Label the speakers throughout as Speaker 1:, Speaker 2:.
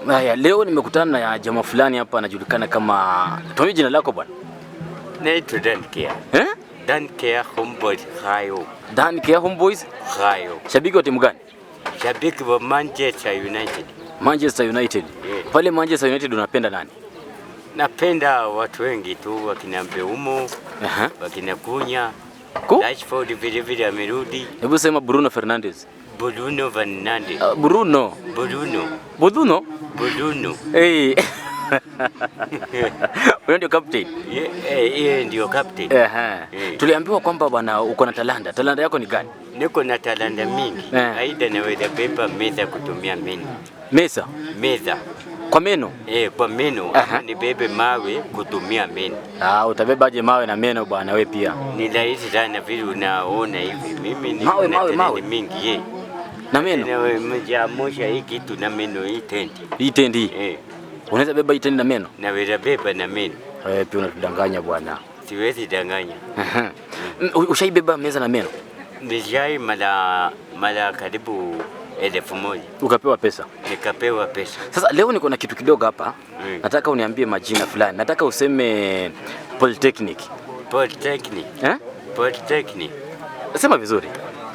Speaker 1: Haya, leo nimekutana na jamaa fulani hapa anajulikana kama, tuambie jina lako bwana.
Speaker 2: Naitwa Dan Care.
Speaker 1: Eh?
Speaker 2: Dan Care Homeboys Hayo.
Speaker 1: Dan Care Homeboys,
Speaker 2: Hayo.
Speaker 1: Shabiki wa timu gani?
Speaker 2: Shabiki wa Manchester United.
Speaker 1: Manchester United.
Speaker 2: Yeah.
Speaker 1: Pale Manchester United unapenda nani?
Speaker 2: Napenda watu wengi tu, wakina Mbeumo, wakina Kunya,
Speaker 1: Ku?
Speaker 2: Rashford vile vile amerudi,
Speaker 1: Hebu sema Bruno Fernandes.
Speaker 2: Bruno Fernandes.
Speaker 1: Bruno.
Speaker 2: Bruno.
Speaker 1: Bruno?
Speaker 2: Bruno.
Speaker 1: Hey. Huyo ndio captain.
Speaker 2: Yeye ndio captain. Eh.
Speaker 1: Tuliambiwa kwamba bwana uko na talanta. Talanta yako ni gani?
Speaker 2: Niko na talanta mingi.
Speaker 1: Eh.
Speaker 2: Aidha naweza beba meza kutumia meno.
Speaker 1: Mesa.
Speaker 2: Meza.
Speaker 1: Kwa meno?
Speaker 2: Eh, kwa meno. Nibebe mawe kutumia meno.
Speaker 1: Ah, utabebaje mawe na meno bwana wewe pia?
Speaker 2: Ni rahisi sana vile unaona hivi. Mimi niko
Speaker 1: Mawe,
Speaker 2: na
Speaker 1: mawe,
Speaker 2: talanta
Speaker 1: mawe.
Speaker 2: mingi. Eh.
Speaker 1: Na meno?
Speaker 2: Nawezaamsha hii kitu na meno, hii tendi.
Speaker 1: Hii tendi.
Speaker 2: Eh,
Speaker 1: Unaweza beba hii tendi na meno?
Speaker 2: Naweza beba na meno.
Speaker 1: Wewe pia unatudanganya bwana.
Speaker 2: Siwezi danganya.
Speaker 1: Aha. Ushaibeba meza na meno?
Speaker 2: Nishai mara karibu 1000.
Speaker 1: Ukapewa pesa?
Speaker 2: Nikapewa pesa.
Speaker 1: Sasa leo niko na kitu kidogo hapa. Nataka uniambie majina fulani. Nataka useme Polytechnic.
Speaker 2: Polytechnic.
Speaker 1: Eh?
Speaker 2: Polytechnic.
Speaker 1: Sema vizuri.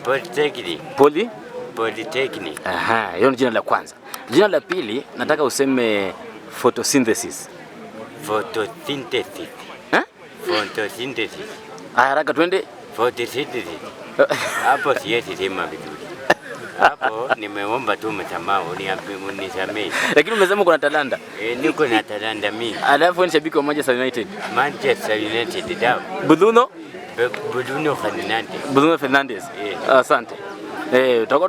Speaker 2: Polytechnic.
Speaker 1: Poly?
Speaker 2: Polytechnic.
Speaker 1: Aha, hiyo ni jina la kwanza. Jina la pili nataka useme photosynthesis.
Speaker 2: Photosynthesis.
Speaker 1: Eh?
Speaker 2: Photosynthesis.
Speaker 1: Haya, haraka twende.
Speaker 2: Photosynthesis. Hapo siwezi sema vizuri. Hapo nimeomba tu msamaha, unisamehe.
Speaker 1: Lakini umesema kuna talanta.
Speaker 2: Eh, niko na talanta mingi.
Speaker 1: Alafu ni shabiki wa Manchester United.
Speaker 2: Manchester United daw.
Speaker 1: Bruno
Speaker 2: Bruno Fernandes.
Speaker 1: Bruno Fernandes.
Speaker 2: Yeah.
Speaker 1: Asante. Eh, tutakuwa